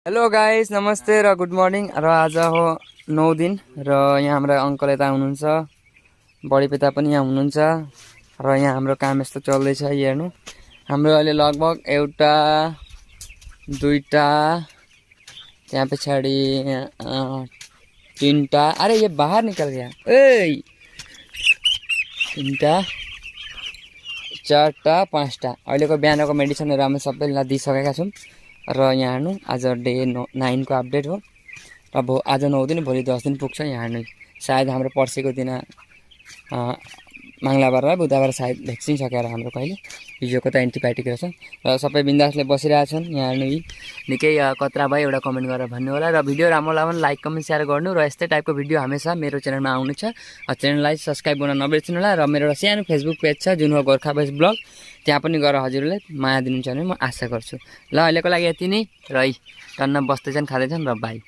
Hello guys, नमस्ते र good morning. र आज हो 9 दिन र यहाँ हाम्रा अङ्कल यता हुनुहुन्छ, बडी पिता पनि यहाँ हुनुहुन्छ र यहाँ हाम्रो काम यस्तो चल्दैछ। हेर्नु, हाम्रो अहिले लगभग एउटा दुईटा त्यहाँ पछाडि तीनटा, अरे ये बाहर निकल गया, ए तीनटा चारटा पाँचटा अहिलेको बिहानको मेडिसिनहरू हामी सबैलाई दिइसकेका छौँ। र यहाँ हेर्नु, आज डे 9 को अपडेट हो। अब आज 9 दिन, भोलि 10 दिन पुग्छ। यहाँ हेर्नु, सायद हाम्रो पर्सिको दिन मङ्गलबार र बुधबार सायद भ्याक्सिन सकेर हाम्रो कहिले हिजोको त एन्टिबायोटिक रहेछ र सबै बिन्दासले बसिरहेछन्। यहाँ हेर्नु, निकै कत्रा भयो, एउटा कमेन्ट गरेर भन्नु होला र भिडियो राम्रो लाग्यो भने लाइक कमेन्ट सेयर गर्नु र यस्तै टाइपको भिडियो हमेसा मेरो च्यानलमा आउनु छ। च्यानललाई सब्सक्राइब गर्न नबिर्सिनु होला र मेरो एउटा सानो फेसबुक पेज छ जुन हो गोर्खा बोइज ब्लग, त्यहाँ पनि गएर हजुरले माया दिनुहुन्छ भने म आशा गर्छु। ल अहिलेको लागि यति नै, र टन्न बस्दैछन्, खाँदैछन् र बाई।